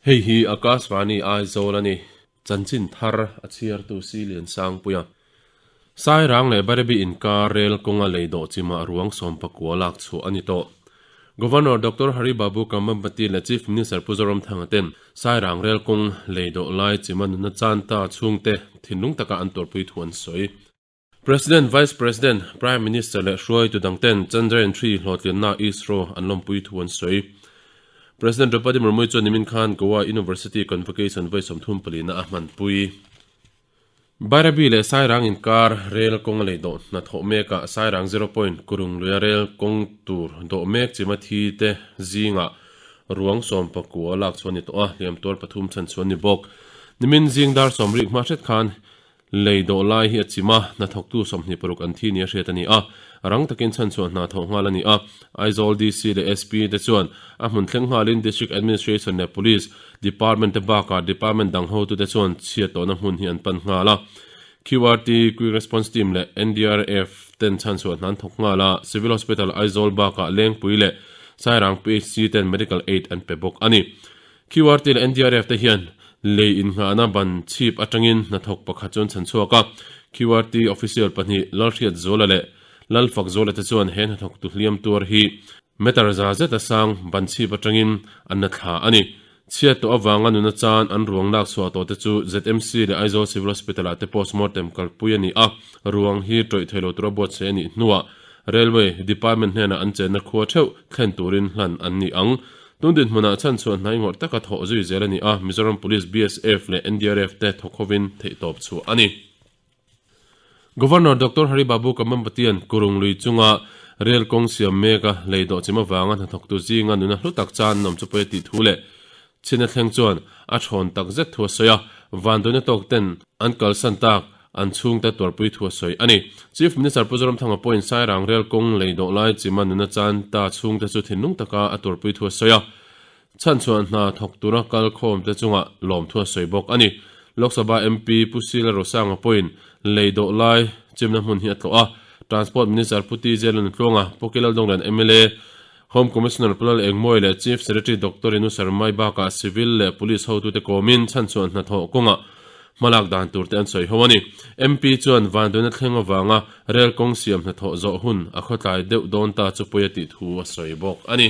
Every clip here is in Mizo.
Hei hi Akashvani Aizawl a ni. Chanchin thar a chhiartu Si Liansangpuia. Sairang leh Barebi inkar rel kawnga lei dawh chimah ruang sawmpakua lak chhuah a ni tawh. Governor Doctor Hari Babu Kambhampati leh Chief Minister Pu Zoramthanga ten Sairang rel kawng lei dawh lai chima nunna chan ta chhungte thinlung taka an tuarpui thu an sawi. President, Vice President, Prime Minister leh hruaitu dangten Chandrayaan Three hlawhtlinna ISRO an lawmpui thu an sawi. President Draupadi Murmu chuan nimin khan Goa University Convocation vawi 30 palina a hmanpui. Bairabi leh Sairang inkar rel kawng a lei dawh hna thawh mekah Sairang Zero Point Kurung luia rel kawng tur dawh mek chima thi te zingah ruang 19 lak chhuah a ni tawh a, hliam tuar pathum chhan chhuah a ni bawk. Nimin zing dar 70 hma hret khan Lei dawh lai hi a chim a, hnathawktu 26 an thi nia hriat a ni a, rang takin chhanchhuah hna thawh nghal a ni a. Aizawl DC leh SP te chuan a hmun thleng nghalin District Administration leh Police Department te bakah Department dang hotute chuan chhiat tawhna hmun hi an pan nghal a. QRT, Quick Response Team, leh NDRF ten chhanchhuah hna an thawk nghal a, Civil Hospital Aizawl bakah Lengpui leh Sairang PHC ten Medical Aid an pe bawk a ni. QRT leh NDRF te hian lei innghahna ban chhip atangin hnathawk pakhat chu an chhan chhuak a. QRT official pahnih Lalhriatzuala leh Lalfakzuala te chuan he hnathawk tu hliam tuar hi meter za zeta sang ban chhip atangin an la thla a ni. Chhiat tawh avanga nuna chan an ruang lak chhuah tawh te chu ZMC leh Aizawl Civil Hospital ah te postmortem kalpui a ni a, ruang hi tawih theilo tura buatsaih a nih hnuah Railway Department hnenah an chenna khua theuh thlen turin hlan an ni ang. Tun dinhmunah chhanchhuah hnai ngawrh taka thawh zui zel a ni a, Mizoram Police, BSF leh NDRF te thawk hovin theihtawp chhuah a ni. Governor Doctor Hari Babu Kambhampatian Kurung lui chunga rel kawng siam meka lei dawh chim avanga hnathawktu zinga nuna hlu tak chan an awm chu pawi a tih thu leh chhin a thleng chuan a thawn tak zet thu a sawi a, vanduaina tawk ten an kalsan tak An chhungte tuarpui thu a sawi a ni. Chief Minister Pu Zoramthanga pawhin Sairang rel kawng lei dawh lai chima nuna chan ta chhungte chu thinlung taka a tuarpui thu a sawi a. Chhanchhuah hna thawk tura kal khawmte chungah lawm thu a sawi bawk a ni. Lok Sabha MP Pu Sila Rosanga pawhin lei dawh lai chimna hmun hi a tlawh a. Transport Minister Pu TJ Lalnuntluanga, Pu Kilaldawnglian mla, Home Commissioner Pu Lal Engmawii leh Chief Secretary Doctor Inu Sarmai bakah Civil leh Police hotute kawmin chhanchhuah hnathawh kawngah hmalak dan turte an sawi ho a ni. MP chuan vanduaina thleng avanga rel kawng siam hnathawh zawh hun a khawtlai deuh dawn ta chu pawi a tih thu a sawi bawk a ni.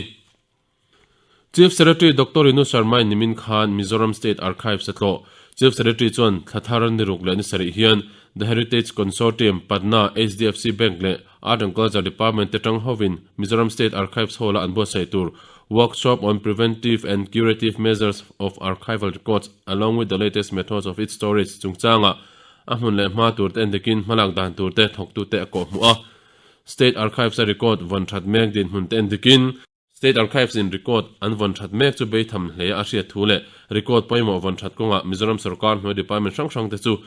Chief Secretary Doctor Inu Sharma-in nimin khan Mizoram State Archives a tlawh. Chief Secretary chuan thla thar ni ruk leh ni sarih hian The Heritage Consortium, Patna, HDFC Bank leh Art and Culture Department te tang hovin Mizoram State Archives Hall-a an buatsaih tur Workshop on Preventive and Curative Measures of Archival Records along with the latest methods of its storage chungchanga a hmun leh hma turte endikin hmalak dan turte thawktute a kawhhmuh a. State Archives-a record vawn that mek dinhmun te endikin State Archives in record an vawn that mek chu beitham hle a hriat thu leh record pawimawh vawn that kawngah Mizoram sorkar hnuai department hrang hrang te chu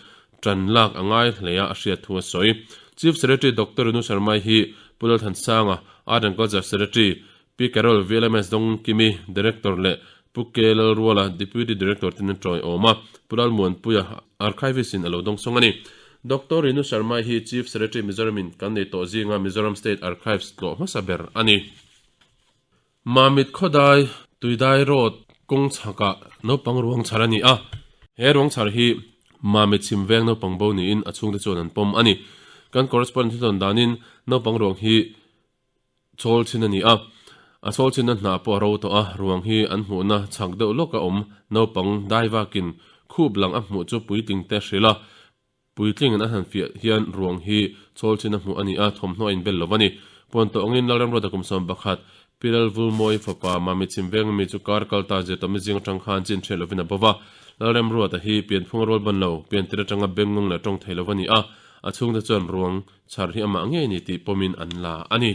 tan lak a ngai hle a a hriat thu a sawi. Chief Secretary Doctor Renu Sharma hi Pu Lalthansanga, Art and Culture Secretary, Pi Carol VLMS Dawngkimi, Director leh Pu K Lalruala, Deputy Director ten an tawiawm a, Pu Lalmuanpuia, Archivist in a lo dawngsawng a ni. Doctor Renu Sharma hi Chief Secretary Mizoram in kan nei tawh zinga Mizoram State Archives tlawh hmasa ber a ni. Mamit khawdai Tuidai Road kawng chhakah naupang ruang chhar a ni a, he ruang chhar hi Mamit chhim veng naupang bo niin a chhungte chuan an pawm a ni. Kan correspondent thutawn danin naupang ruang hi chawl chhin a ni a, a chawl chhinna hna pawh a ro tawh a, ruang hi an hmuhna chhak deuh lawk a awm naupang dai vakin khup lang a hmuh chu puitling te hrilh a, Puitling an han fiah hian ruang hi chawl chin a hmuh a ni a, thawmhnaw a inbel lo a ni. Puan tawh angin Lalramruata kum 11, Pi Lalvulmawi fapa Mami Chhimveng mi chu kar kal ta zir tawhmi zing atang khan chin hriat lovin a bo va. Lalramruata hi pianphung a rual ban lo, piantir atanga bengngawng leh tawng thei lo a ni a, a chhungte chuan ruang chhar hi amah ngei ni tih pawmin an la a ni.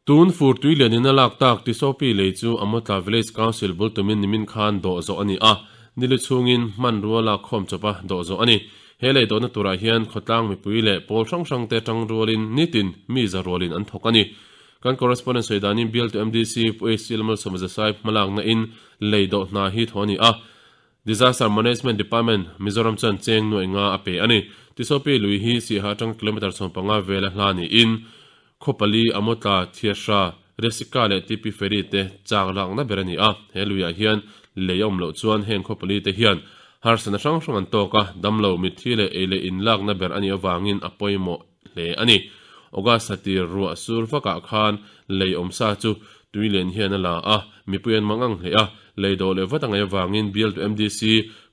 Tun fur tui lianin a lak tak Tisopi lei chu Amotla Village Council bul tumin nimin khan dawh zawh a ni a, nili chhungin hmanrua lak khawm chawpa dawh zawh a ni. He lei dawhna turah hian khawtlang mipui leh pawl hrang hrangte tang rualin nitin mi za rualin an thawk a ni. Kan correspondent sawi danin bialtu MDC Pu HC Lalmalsawma Zasai hmalakna in lei dawh hna hi thawh a ni a, Disaster Management Department, Mizoram chuan cheng nuaih nga a pe a ni. Tisopi lui hi Siaha atanga kilometre 15 vela hla niin Khaw pali, Amotla, Thiahra, Resika leh Tipi Ferry te chak lakna ber a ni a. He luiah hian Lei a awm loh chuan heng khaw palite hian harsatna hrang hrang an tawk a, damlo, mitthi leh ei leh inlakna ber a nih avangin a pawimawh hle a ni. August thla tir ruah sur vakah khan lei awmsa chu tui len hian a la a, mipui an mang ang hle a, lei dawh leh vat a ngaih avangin bialtu MDC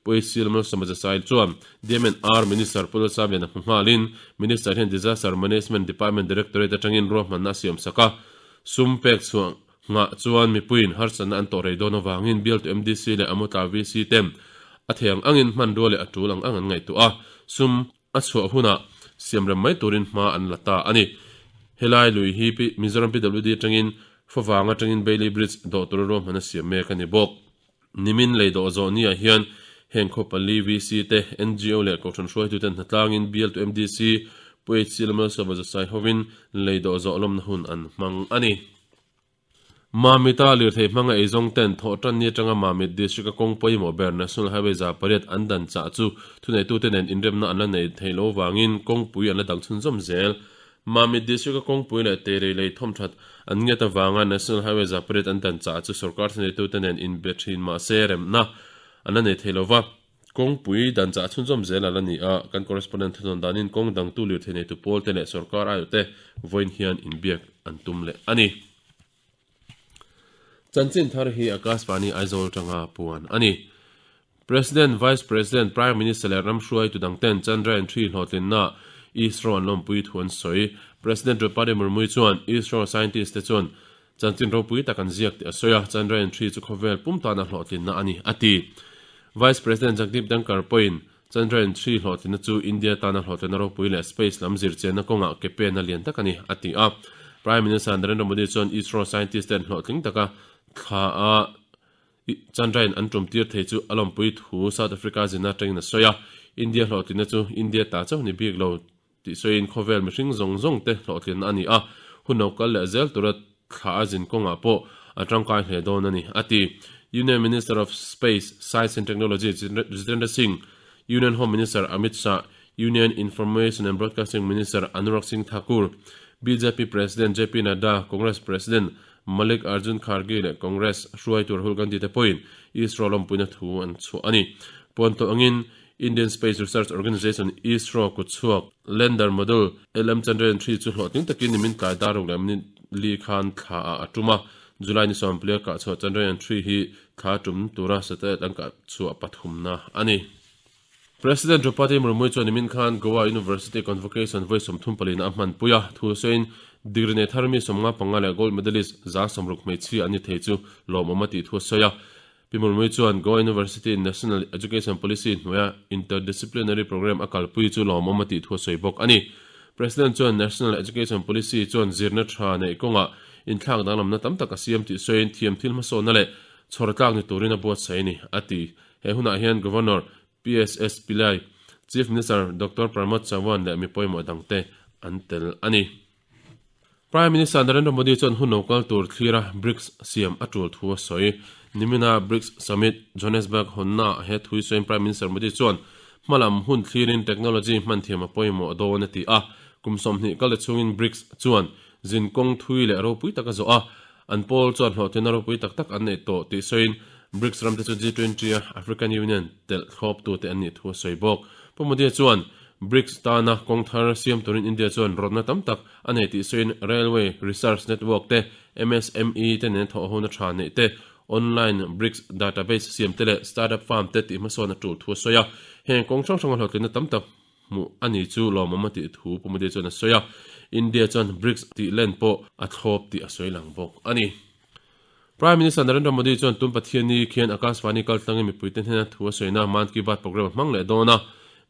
Pu HC Lalmalsawma Jasai chuan DMNR Minister Pu Lalsamian a hmu nghalin Minister hian Disaster Management Department Directorate atangin ruahmanna a siamsak a, sum pek chhuah Nghah chuan mipuiin harsatna an tawh rei dawn avangin bialtu MDC leh Amutla VC ten a thei ang angin hmanrua leh a tul ang ang an ngaihtuah a, sum a chhuah hunah siamrem mai turin hma an la ta a ni. Helai lui hi Mizoram PWD atangin Favang atangin Bailey Bridge dawh tura ruahman a siam mek a ni bawk. Nimin lei dawh zawh niah hian heng khaw pali VC te, NGO leh Kohhran hruaituten hnatlangin bialtu MDC, Pu HC Lalmalsawma Zasai hovin lei dawh zawh lawmna hun an hmang a ni. Mamit-a lirthei hmanga eizawng ten thawh tan ni atanga Mamit District-a kawng pawimawh ber National Highway 800 an dan chah chu thuneitute nen inremna an la nei theih loh vangin kawngpui an la dang chhunzawm zel. Mamit District-a kawngpui leh teirei lei thawmthat an ngiat avanga National Highway 800 an dan chah chu sorkar thuneitute nen inbe thin mahse remna an la nei thei lova. Kawngpui dan chah chhunzawm zel a la ni a, kan correspondent thudawn danin kawng dangtu lirthei neitu pawlte leh sorkar aiawhte vawiin hian inbiak an tum leh a ni. Chanchin thar hi Akashvani Aizawl atanga puan a ni. President, Vice President, Prime Minister leh ram hruaitu dangten Chandrayaan 3 hlawhtlinna ISRO an lawmpui thu an sawi. President Draupadi Murmu chuan ISRO scientist te chuan Chanchin ropui tak an ziak tih a sawi a, Chandrayaan 3 chu khawvel pum tana hlawhtlinna a ni, a ti. Vice President Jagdeep Dhankhar pawhin Chandrayaan 3 hlawhtlinna chu India tana hlawhtlinna ropui leh space lam zirchianna kawngah ke pena lian tak a ni, a ti a. Prime Minister Narendra Modi chuan ISRO scientist ten hlawhtling taka thla a Chandrayaan an tum tir thei chu a lawmpui thu South Africa zina atangin a sawi a, India hlawhtlinna chu India ta chauh ni bik lo Tih sawiin khawvel mihring zawng zawng te hlawhtlinna a ni a, hun lo kal leh zel tura thla a zin kawngah pawh a tangkai hle dawn a ni, a ti. Union Minister of Space, Science and Technology Jitendra Singh, Union Home Minister Amit Shah, Union Information and Broadcasting Minister Anurag Singh Thakur, bjp President JP Nadda, Congress President Mallik Arjun Kharge leh Congress hruaitu Rahul Gandhi te pawhin ISRO lawmpuina thu an chhuah a ni. Puan tawh angin Indian Space Research Organisation, ISRO, kutchhuak Lander Module LM Chandrayaan 3 chu hlawhtling takin nimin tlai dar ruk leh minute li khan thla ah a tum a. July ni sawmpulia kah chhuah Chandrayaan 3 hi thla tum tura satellite an kah chhuah pathumna a ni. President Draupadi Murmu chuan nimin khan Goa University Convocation vawi 34 a hmanpui a, thu sawiin degree nei thar mi 55 leh gold medalist 60 hmeichhia an ni thei chu lawmawm a tih thu a sawi a. Pi Murmu chuan Goa University in National Education Policy hnuaia Interdisciplinary Programme a kalpui chu lawmawm a tih thu a sawi bawk a ni. President chuan National Education Policy chuan zirna tha neih kawngah inthlak danglamna tam tak a siam tih sawiin thiam thil hmasawnna leh chhawr tlak ni turin a buatsaih a ni, a ti. He hunah hian Governor PSS Pillai, Chief Minister Doctor Pramod Sawant leh mi pawimawh dangte an tel a ni. Prime Minister Narendra Modi chuan hun lo kal tur thlira BRICS siam a tul thu a sawi. Nimina BRICS Summit Johannesburg hawnnaah he thui sawiin Prime Minister Modi chuan hmalam hun thlirin technology hman thiam a pawimawh dawn a ti a. Kum 20 kal ta chhungin BRICS chuan zin kawng thui leh ropui tak a zawh a, an pawl chuan hlawhtlinna ropui tak tak an neih tawh tih sawiin BRICS ramte chu G20 a African Union telh thlawptute an nih thu a sawi bawk. Pu Modi chuan BRICS tana kawng thar siam turin India chuan rawtna tam tak a nei tih sawiin Railway Research Network te, MSME te nen thawh hona tha neih te, online BRICS database siam te leh startup farm te tih hmasawn a tul thu a sawi a. Heng kawng hrang hranga hlawhtlinna tam tak hmuh a ni chu lawmawm a tih thu Pu Modi chuan a sawi a. India chuan BRICS tih len pawh a thlawp tih a sawi lang bawk a ni. Prime Minister Narendra Modi chuan tun Pathianni khian Akashvani kaltlangin mipuite hnena thu a sawina Mann Ki Baat programme a hmang leh dawn a,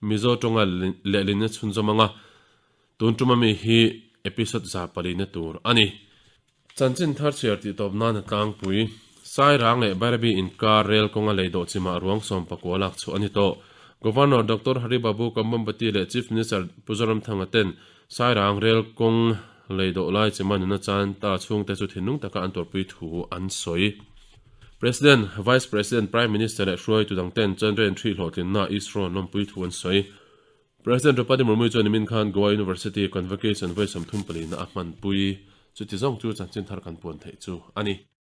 Mizo tawnga lehlinna chhunzawm anga tun tuma mi hi episode 400 na tur a ni. Chanchin thar chhiar tih tawp nan a tlangpui. Sairang leh Bairabi inkar rel kawnga lei dawh chimah ruang 19 lak chhuah a ni tawh. Governor Doctor Hari Babu Kambhampati leh Chief Minister Pu Zoramthanga ten Sairang rel kawng lei dawh lai chema nuna chan ta chhungte chu thinlung taka an tuarpui thu an sawi. President, Vice President, Prime Minister leh hruaitu dangten Chandrayaan 3 hlawhtlinna ISRO an lawmpui thu an sawi. President Draupadi Murmu chuan nimin khan Goa University Convocation vawi 34 na a hmanpui. Chuti zawng chu chanchin thar kan puan theih chu a ni.